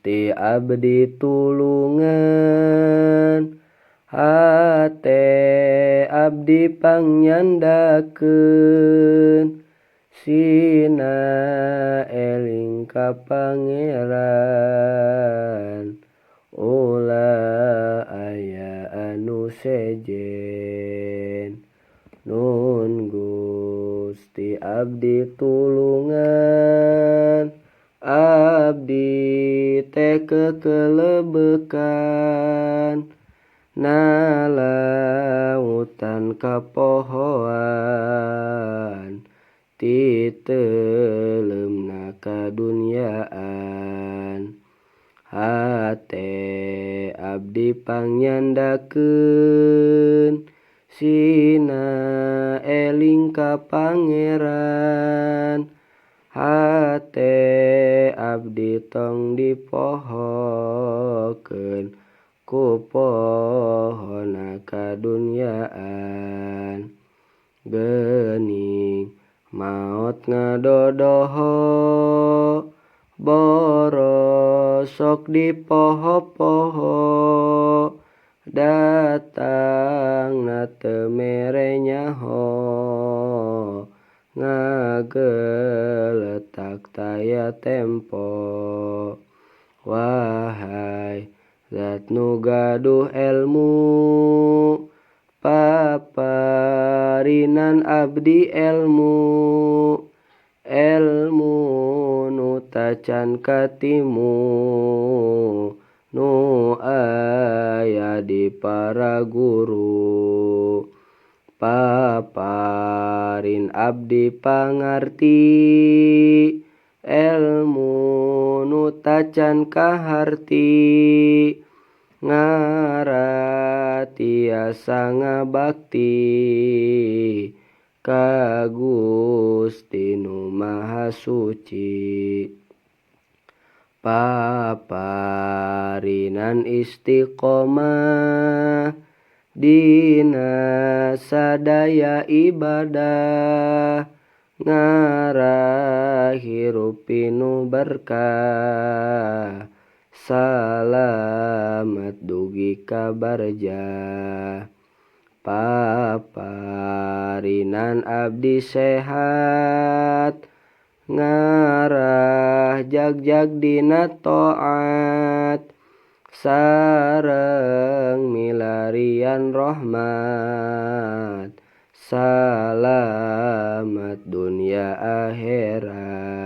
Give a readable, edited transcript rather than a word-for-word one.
Gusti abdi tulungan, hate abdi pangnyandakeun, sina eling ka Pangeran, ulah aya anu sejen. Nun Gusti abdi tulungan, abdi teh kekelebekan, nalautan kapohoan, titeuleumna kadunyaan. Hate abdi pangnyandakeun, sina eling ka Pangeran, hate abdi tong dipohokeun ku pohona kadunyaan. Geuning maot ngadodoho, borosok dipoho-poho, datangna teu mere nyaho, ngageletak taya tempo. Wahai zat nu gaduh elmu, paparinan abdi elmu, elmu nu tacan katimu, nu aya di para guru. Paparin abdi pangarti, elmu nu tacan kaharti, ngarah tiasa ngabakti ka Gusti nu Maha Suci. Paparinan istiqomah dina sadaya ibadah, ngarah hirup pinuh berkah, salamet dugi ka barjah. Paparinan abdi sehat, ngarah jagjag dina taat, sareng milarian rahmat, salamet dunya akhirat.